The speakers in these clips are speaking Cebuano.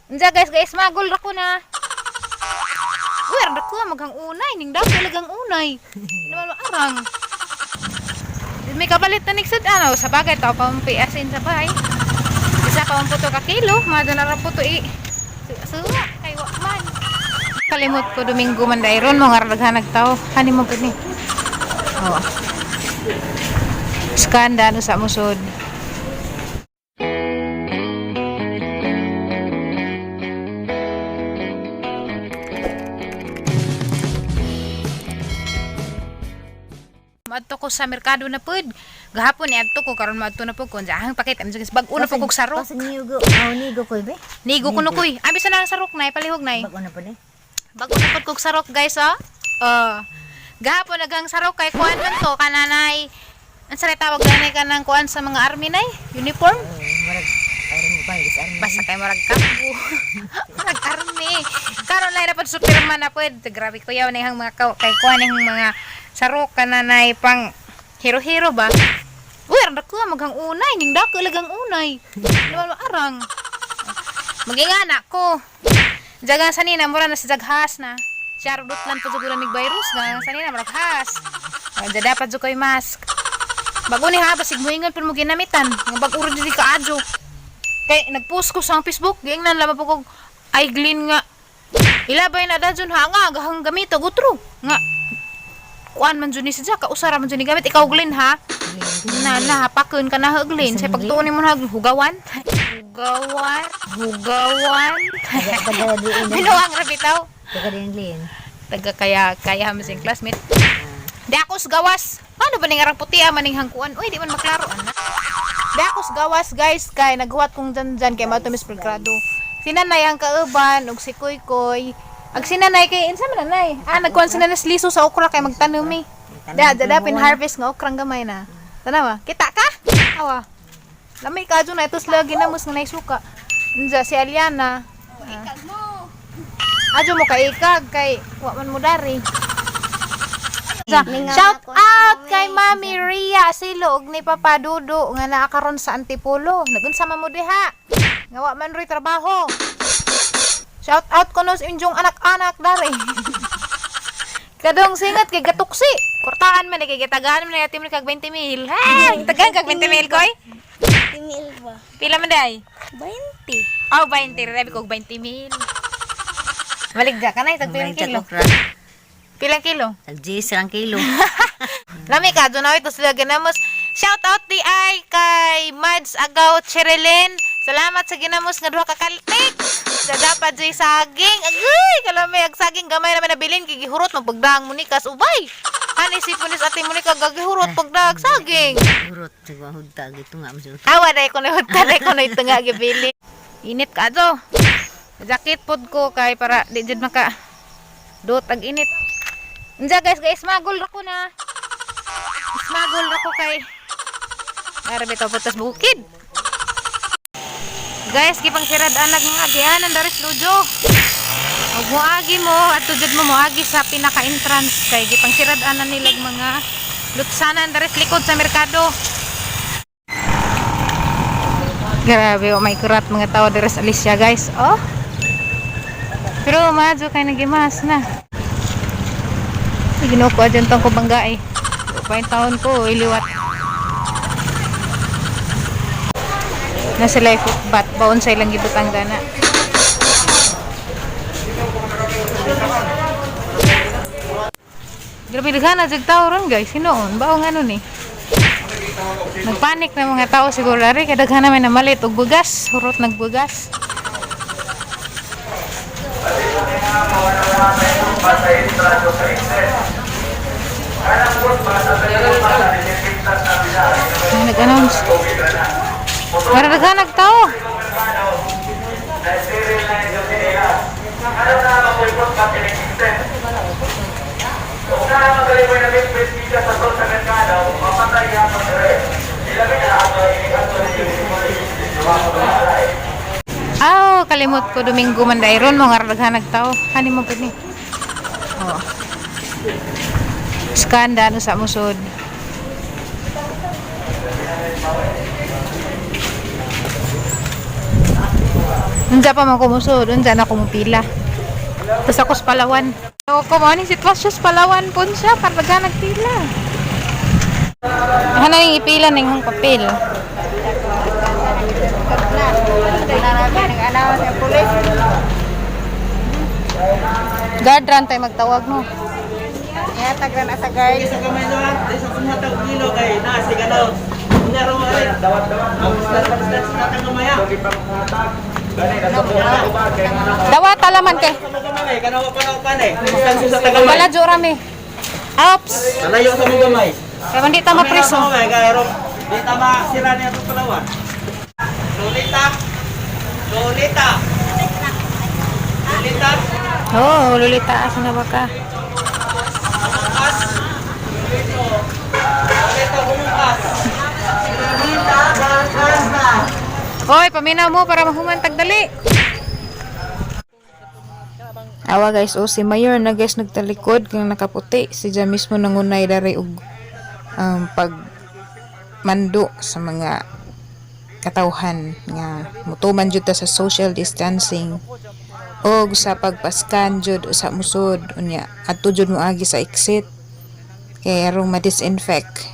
Unsa guys, guys, magul ra ko na. Uy, arang dako maghang unay ning dako lagang unay. Di naman maarang. May kabalit na nigsud ano sa bagay tao pa mong piasin sa bahay. Isa pa mong puto ka kilo, mga na ra puto i. Suwa kay wa man. Kalimot ko Domingo man dayron mo nga daghan tao. Hani mo gud ni. Oh. Skanda ano sa musod. Maadto ko sa merkado na pud. Gahapon ni adto ko karon maadto na pud ko. Ang pakit am bag-o na pud kog sarok. Pasag niyo aw nigo ko be. Nigo ko no kuy. Abi sa na sarok nay palihog nay. Bago na pa ni. Bago na pud kog sarok guys oh. Oh. Gahapon nagang sarok kay kuan man to kananay. Ang sa tawag ganay kanang kuan sa mga army nay, uniform. Oh, marag army pa is army. Basta kay murag kampo. Murag army. Karon lang na pud Superman na pud. Grabe kuyaw na yung mga kay kuan na yung mga sarok kananay pang hero-hero ba. Uy, arang dako maghang unay ning dako lagang unay. Di naman maarang. Magingana ko. Jagang sanina mura na sa jaghas na. Siya rudot lang po jud mig virus nga sanina murag has. Ay, dapat jud koy mask. Bago ni ha basig moingon pero mo ginamitan. Nga bag-o ra jud kaadyo. Kay nagpost ko sa Facebook, giingnan lamang po kog ay Glyn nga ilabay na dadyon ha nga gahang gamito gutro nga kuan man jud ni siya kausara man jud ni gamit ikaw Glyn ha na na hapakon ka na ha Glyn sa pagtuon nimo na hugawan hugawan hugawan. Taga diin. Binuang ra bitaw. Taga diin lin. Taga kaya kaya mo sing classmate di ako sa gawas ano ba ning arang puti ah, maning hangkuan uy di man maklaro ana. Di ako sa gawas guys kay naghuwat kong dyan dyan kay mao to Miss Belgrado. Sinanay ang kauban ug si Kuy Kuy. Ag sinanay kay insa man nanay? Ah, nagkuan sila nas liso sa okra kay magtanom eh. Da da da pin harvest nga okrang gamay na. Tanawa, kita ka? Awa. Lami ka na ito sila ginamos nga naisuka. Unsa si Aliana? Ah. Adyo mo kaikag kay wa man mo dari. Shout out kay Mami Ria Silo ug ni Papa Dudo nga naa karon sa Antipolo. Nagunsa man mo diha? Nga wa man roy trabaho. Shout out kuno sa inyong anak-anak dari. Kadong singat kay gatuksi. Kurtaan man ni kay gitagaan man ni ati mo kag 20 mil. Ha, tagaan kag 20 mil koy. Timil ba? Pila man day? 20. Oh, 20. Rabi kog 20 mil. Maligya ka na, tag pilang kilo. Okra. Pilang kilo? Tag 10 lang kilo. Lami ka, doon na ito sila ginamos. Shout out di ay kay Mads Agaw Cherelin. Salamat sa ginamos nga duha ka kaltik. Sa dapat joy saging. Agoy, kalami ag saging gamay naman nabilin kay gihurot mo pagdaang Monikas ubay. Hani si punis ate Monica gagihurot pagdaag saging. Hurot sa hudta gitu nga mo. Awa dai ko na dai ko na ito nga gibili. Init ka do. Jacket pod ko kay para di jud maka dot ag init. Unsa guys, guys, smagol ra ko na. Smagol ra ko kay Ara bitaw putas bukid. Guys, gipang sirad anak nga agianan daris lujo. Ug moagi mo at jud mo moagi sa pinaka-entrance kay gipang sirad anan nilag mga lutsanan daris likod sa merkado. Grabe, oh, may kurat mga tao diri sa Alicia, guys. Oh. Pero madyo kay nagimas na. Ginoo ko adyan tong kubangga eh. Pa yung taon ko, iliwat. Na sila footbath, baon sa ilang gibutang dana. Grabe daghan na jud tao ron guys, hinuon baong ano ni. Nagpanik na mga tao siguro ari kay daghan naman namalit og bugas, hurot nagbugas. May nag-announce. Para daghan nagtao. Aw, kalimot ko Domingo man dayron mo nga daghan nagtao. Hani mo gud ni. Oh. Skanda ano sa musod. Unsa pa man ko musod, unsa na ko mupila. Tapos ako sa Palawan. So, kung ano yung sitwasyon sa Palawan po siya, para nagpila. Ano yung ipila ng hong papel? Guard run tayo magtawag no. Sa kamay na, sa kumatag kilo kay na si ganaw. Unya ro ay. Dawat dawat. Ang sa kamay ah. Dawat talaman kay. Sa gamay kanaw pa na pan eh. Distansya sa tagamay. Wala rami. Ops. Malayo sa mong gamay. Kaya hindi ta mapriso. Gamay kay ro. Di ta ma sira niya itong Palawan. Lolita. Lolita. Lolita. Oh, lulita asa na ba ka? Bumukas. Lolita bumukas. Lolita bumukas. Hoy, paminaw mo para mahuman tagdali. Awa guys, oh si Mayor na guys nagtalikod kang nakaputi. Si siya mismo nangunay dari og pag mando sa mga katawhan nga mutuman jud ta sa social distancing og sa pagpaskan jud sa musod unya adto jud mo agi sa exit kay aron ma-disinfect.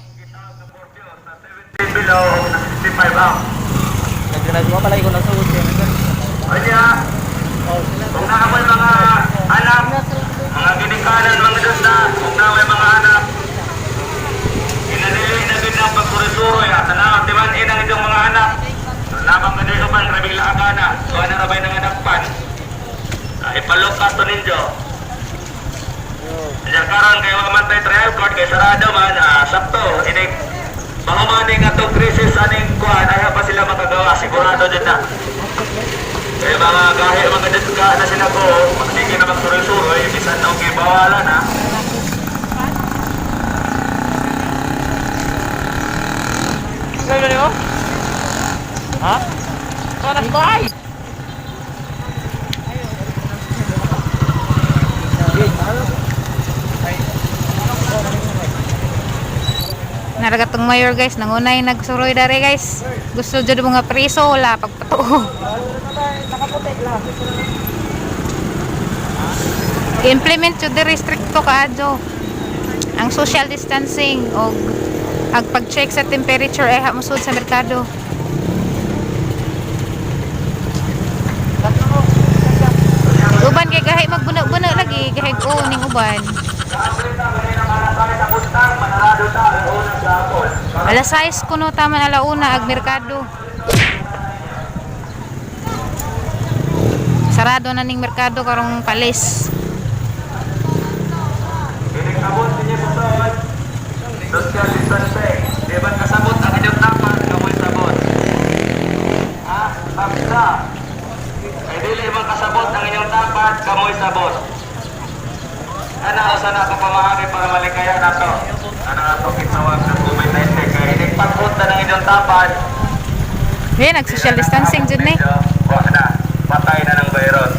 Below, 65 up. Nagdala pala ko na sa Kanya, kung naa mo'y mga anak, mga ginikanan, mga dusta, kung naa mo'y mga anak, inadili na gid ang pagsuroy-suroy, at tanaw, di man inang inyong mga anak. So, namang ganito man, grabing laagana, so ano rabay ng anak pan. Ipalok to ninyo. Kanya karon kay wa man tay trial court kay sarado man, sakto, inig pahumaning atong krisis aning kuan ay pa sila makagawa, sigurado jud na. Kaya mga gahi, mga diska na sila ko, magsige na magsuroy-suroy, bisan na okay, bawalan ha. Naragatong mayor guys, nangunay nagsuroy dare guys. Gusto jud mga preso wala pagpatuo. Implement jud diri stricto kaadyo. Ang social distancing og ang pag-check sa temperature ay ha mosud sa merkado. Uban kay gahi magbuna-buna lagi, gahi o ning uban. Alas 6 kuno tama na alauna ag merkado. Sarado na ning merkado karong palis. Inig abot ninyo sa sood, social distancing. Di ba kasabot ang inyong tapat, kamoy sabot. Ha? Baksa. Ay dili man kasabot ang inyong tapat, kamoy sabot. Ana, usa na ako pamahagi para malikaya na to. Ana ato kitawag sa COVID-19 kay inig pagpunta ng inyong tapat, Eh, nag social distancing jud ni. Wa na, patay na ng virus.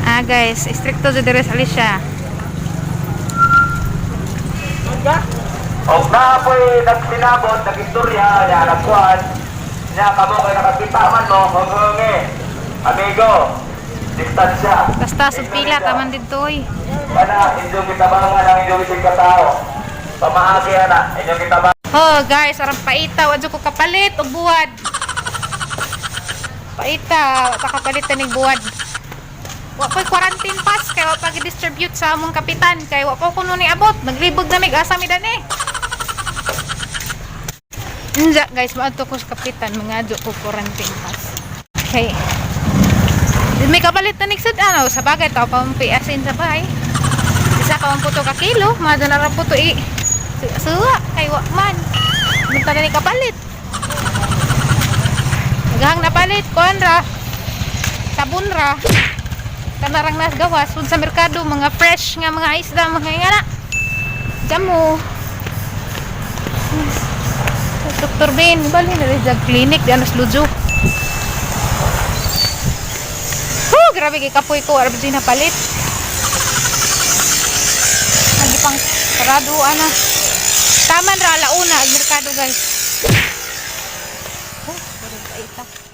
Ah guys, stricto jud diri sa Alicia. Og naapoy nagsinabot, nag-istorya, niya nagkuhan, niya kamo kay nakakita man mo, honghongi. Amigo, distansya. Basta sud pila taman didto oy. Ana, inyong gitabangan ang inyong isig katao. Pamaagi ana, inyong gitabangan. Oh guys, arang paita wa jud ko kapalit og buwad. Paita, wa ta kapalit ning buwad. Wa ko'y quarantine pass kay wa pa distribute sa among kapitan kay wa pa kuno ni abot. Naglibog na mig asa mi dani. Unja guys, maadto ko sa kapitan mangadyo ko quarantine pass. Okay. May kapalit na nigsad ano sa bagay tao pa mong piasin sa bahay. Isa ka ang puto ka kilo, madala ra puto i. Suwa kay wa man. Munta na ni kapalit. Naghang napalit kuan ra. Sabon ra. Kanarang nas gawas sud sa merkado mga fresh nga mga isda mga ingana. Jamo. Dr. Ben, bali na rin sa clinic di anas lujo. Woo, grabe kay kapoy ko, arab na palit. Lagi pang sarado ana. Taman ra alauna ag merkado guys. Murag paita.